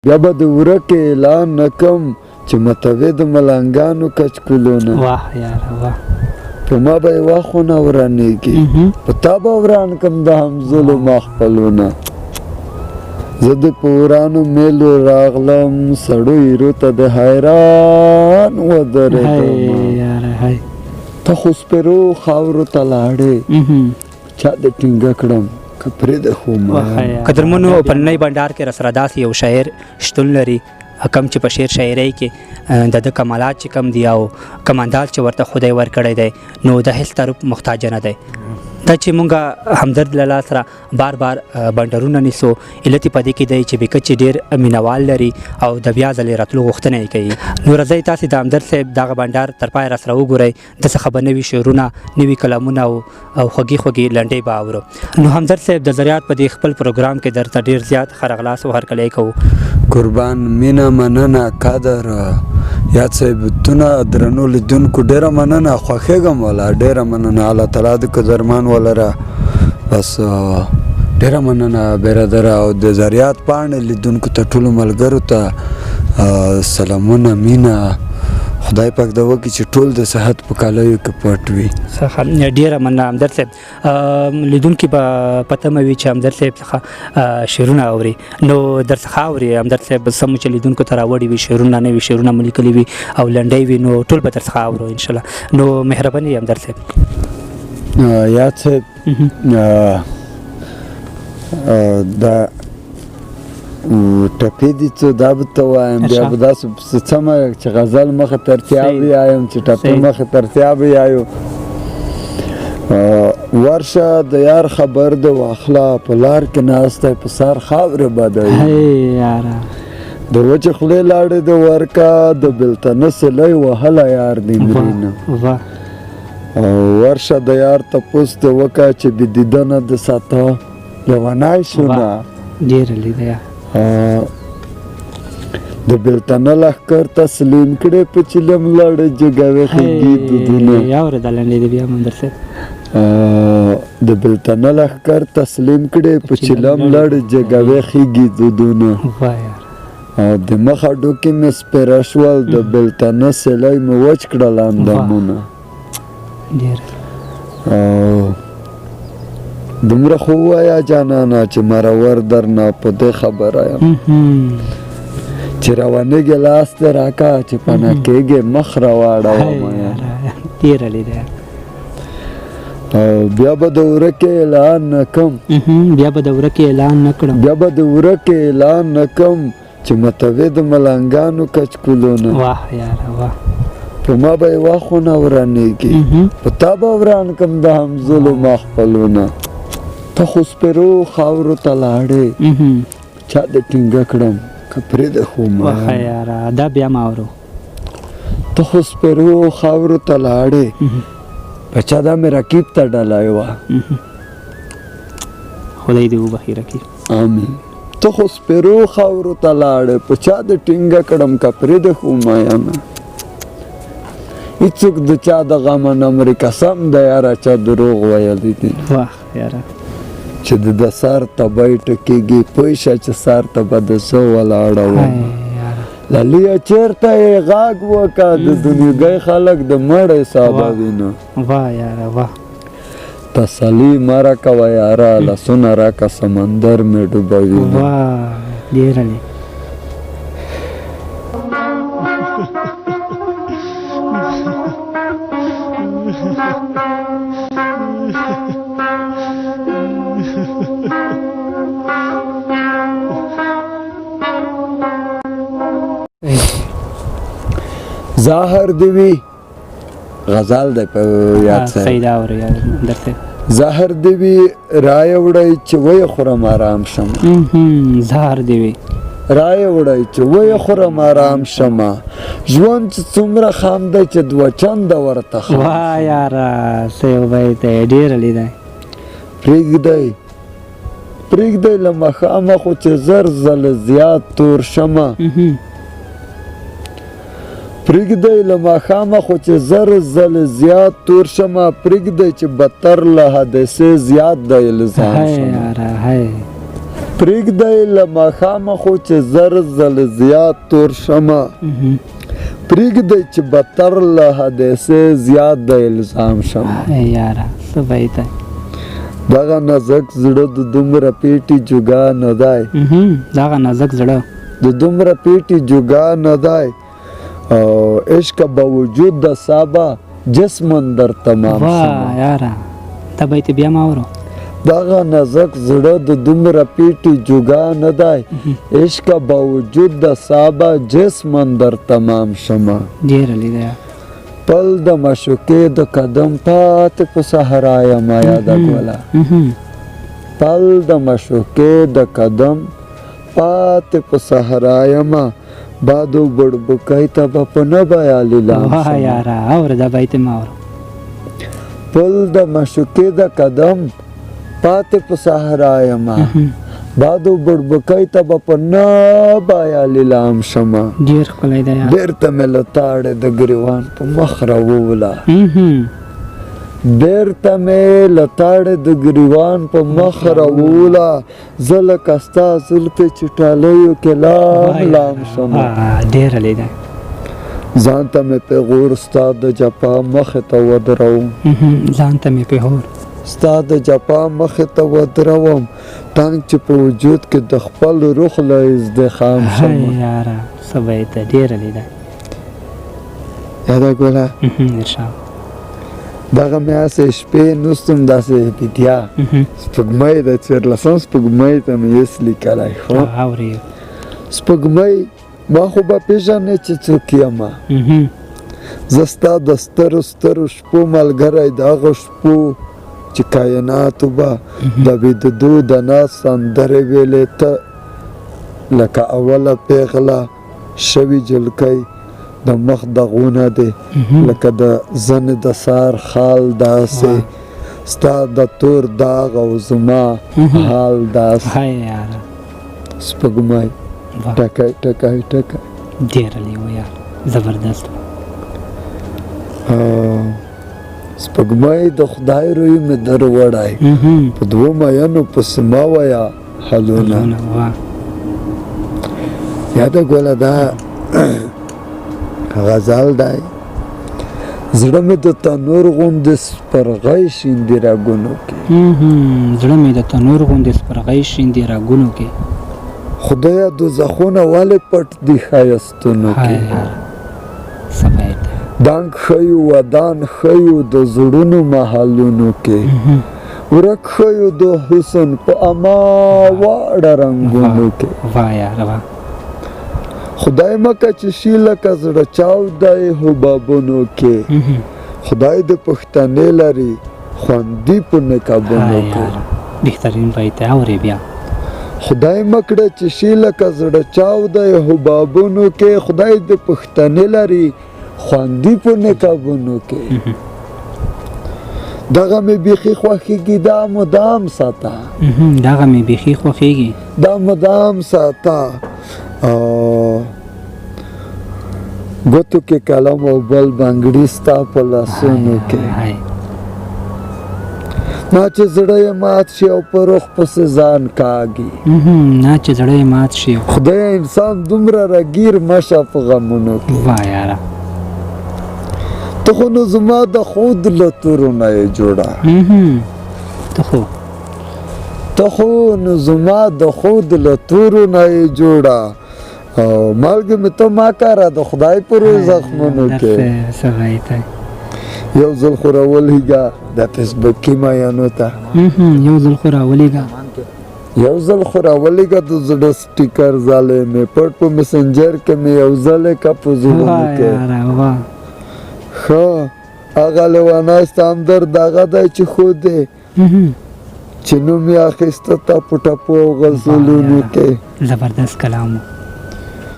بیا به د ورکې اعلان نه کوم چې متوې د ملنګانو کچکولونه. واه یاره واه. په ما به یوه خونه ورانېږي، په تا به وران کم د همزولو ما خپلونه. زه د په ورانو میلو راغلم، سړو ایرو ته د حیران ودرېدم. ته خو سپېرو خاورو ته لاړې، چا د ټینګه کړم که پرېږده خو ما. قدرمنو، په ننۍ بنډار کې راسره داسې یو شاعر شتون لري کوم چې په شعر شاعرۍ کې د ده کمالات چې کوم دي او کوم انداز چې ورته خدای ورکړی دی، نو د هېڅ تعارف محتاج نه دی. دا چې مونږ همدرد لالا سره بار بار بنډارونه نیسو، علت یې په دې کې دی چې بې کچې ډېر مینهوال لري او د بیا ځلې راتلو غوښتنه یې کوي. نو راځئ تاسې د همدرد صاحب دغه بنډار تر پایه راسره وګورئ، د څخه به نوي شعرونه، نوي کلامونه او خوږې خوږې لنډۍ به اورو. نو همدرد صاحب د زریات په دې خپل پروګرام کې درته ډېر زیات ښه راغلاست او هرکلی کوو. قربان، مینه، مننه، قدر یاد صاحب تونه درنو لیدونکو ډېره مننه، خوښېږم ولا، ډېره مننه. الله تعالی دې قدرمن ولره. بس ډېره مننه برادر، او د زریات پاڼې لیدونکو ته ټولو ملګرو ته سلامونه، مینه. خدای پاک د وکړي چې ټول د صحت په کالیو کې پټ وي. څخه ډېره مننه همدرد صاحب. لیدونکي به په تمه وي چې همدرد صاحب څخه شعرونه اوري، نو در څخه اوري همدرد صاحب. څه مو چې لیدونکو ته راوړي وي شعرونه، نوي شعرونه مو لیکلي وي او لنډۍ وي، نو ټول به در څخه اورو انشاءالله. نو مهرباني همدرد صاحب. یاد صاحب، دا ټپې دي څه، دا به ته وایم، بیا به داسې څه مه چې غزل مخه ترتیا بیایم، چې ټپې مخه ترتیا بیایو. ورشه د یار خبر د واخله، په لار کې ناست دی په سر خاورې بدوي. د وچې خولې لاړې د ورکه، د بېلتانه سیلۍ وهله یار دې مرینه. ورشه د یار تپوس دې وکه چې بې دیدنه د ساته لیونی شونه. ډېره لیده. د بېلتانه لښکر تسلیم کړې، په چیلم لړې جګوې خېږي دودونه. اوره دا لنډۍ دې بیا هم درته. د بېلتانه لښکر تسلیم کړې، په چیلم لړې جګوې خېږي دودونه. د مخ هډوکي مې سپېره شول، د بېلتانه سیلۍ مې وچ کړل اندامونه. دومره خو ووایه جانانه چې مرور درنه په دې خبره یم، چې روانېږې لاس دې راکه، چې پناه کېږې مخ راواړوه. ډېره لیده. بیا به د ورکې اعلان نه کوم، بیا به د ورکې اعلان نه کړم، بیا به د ورکې اعلان نه کوم چې متوې د ملنګانو کچکولونه. واه یاره واه. په ما به یوه خونه ورانېږي، په تا به وران کم د همزولو ما خپلونه. ته خو سپېرو خاورو ته لاړې، چا دې ټینګه کړم که پرېږده خو ما. واه یاره دا بیا ما اورو. ته خو سپېرو خاورو ته لاړې، په چا دا مې رقیب ته ډلای وه. خدای دې وبخښي رقیب. آمین. ته خو سپېرو خاورو ته لاړې، په چا دې ټینګه کړم که پرېږده خو میانه. هیڅوک د چا د غمه نه مري، قسم دی یاره چا دروغ ویلي دي. واه یاره. چې د سر تبۍ ټکېږي، پوه شه چې سر ته به د څه ولاړه وم. لالیه چېرته یې غږ وکړه، د دنیاګۍ خلک د مړ حسابوي نو. واه یاره واه. تسلي مه راکوه یاره، لاسونه راکه سمندر مې ډوبوي. واه ډېره دی. زهر دی وي غزل دی په یاد صاحب. صحیح دا اوري درته. زهر دی وي رایه وړی چې ویې خورم آرام شم. زهر دی وي رایه وړی چې ویې خورم آرام شم. ژوند چې څومره خام دی چې دوه چنده ورته خام. واه یاره څه یو بیت دی، ډېره لیدی. پرېږدئ پرېږدئ له ماښامه خو چې زر ځله زیات تور شمه. پرېږدئ له ماښامه خو چې زر ځله زیات تور شمه، پرېږدئ چې بدتر له حادثې زیات د الزام شمه. پرېږدی له ماښامه خو چې زر ځله زیات تور شمه، پرېږدی چې بتر له حدیثې زیات د الزام شمه. یاره څه بیت دی. دغه نازک زړه د دومره پیټي جوګه نه دی. دغه نازک زړه د دومره پیټي جوګه نه دی، او عشق باوجود د صابه جسمن در تمام شمه. واه یاره دا بیت بیا ما اورو. دغه نازک زړه د دومره پیټي جوګه نه دی، عشق باوجود د صابه جسمن در تمام شمه. ډېر عالي دی. پل د معشوقې د قدم پاتې په صحرا یم یاده ګله. پل د معشوقې د قدم پاتې په صحرا یم، بادو بړبوکۍ ته به په نه بیه لیلام واه شمه. یاره اوره دا بیت ما اورو. پل د معشوقې د قدم پاتې په صحرا یم، بادو بړبوکۍ ته به په نه بیه لیلام شمه. ډېر ښکلی دی یار. بیرته مې له تاړې د ګریوان په مخ راووله، بیرته مې له تاړې د ګریوان په مخ راووله، زه لکه ستا زلفې چې ټالیو کې لام لام شمه. ډېر عالي دی. ځان ته مې پیغور ستا د جفا مخې ته ودروم. ځان ته مې پیغور ستا د جفا مخې ته ودروم، تنګ چې په وجود کې د خپل روح له ازدحام شمه. یاره څه بیت دی، ډېر عالي دی. یاده ګله ارشاد. دغه مې هسې شپې نوستم داسې بیدیا سپوږمۍ د څوارلسم سپوږمۍ ته مې یس لیکلی. خو اوري سپوږمۍ ما خو به پېژنې چې څوک یم. زه ستا د سترو سترو شپو ملګری، د هغو شپو چې کایناتو به د ویددو د ناز سندرې ویلې، ته لکه اوله پیغله شوې جلکۍ د مخ دغونه دی لکه د زنې د سار خال داسې، ستا د تور داغ او زما حال داسې. سپوږمۍ ټکی ټکی ټکی. ډېر عالي و یار، زبردست. سپوږمۍ د خدای روی مې در وړی، په دوو میینو پسې مه وایه حلونه. یاده ګله دا غزل دی. زړه مې د تنور غوندې سپرغی شیندي رګونو کې. زړه مې د تنور غوندې سپرغی شیندي رګونو کې. خدایه دوزخونه ولې پټ دي ښایستونو کې. دنګ ښیو ودان ښیو د زړونو محلونو کې، ورک ښیو د حسن په اما واړه رنګونو کې. خدای مکه چې شي لکه زړه چاودی حبابونو کې، خدای د پښتنې لري خوندي په نقابونو کې. بهترین بیت اورې بیا. خدای مکړه چې شي لکه زړه چاودی حبابونو کې، خدای د پښتنې لري خوندي په نقابونو کې. دغه مې بیخي خوښېږي دا مدام ساته. دغه مې بیخي خوښېږي دا مدام ساته. ګوتو کې قلم او بل بنګړي ستا په لاسونو کې. نه چې زړه یې مات شي او په روح پسې ځان کاږي. نه چې زړه یې مات شي. خدای انسان دومره رګیر مه شه په غمونو کې. واه یاره ته خو نو زما د خود له تورو نه یې جوړه. ته خو نو زما د خود له تورو نه یې جوړه، او مالګې مې ته ما کاره د خدای پر زخمونو کې. یو ځل خو راولېږه د فیسبوکي میانو ته. یو ځل خو راولېږه. یو ځل خو راولېږه د زړه سټیکر ظالمې، پټ په مسنجر کې مې یو ځل یې که په زړونو کې. ښه هغه لیونی ستا همدرد هغه دی چې ښودې چې نوم یې اخیسته تا په ټپو او غزلونو کې. زبردست کلام.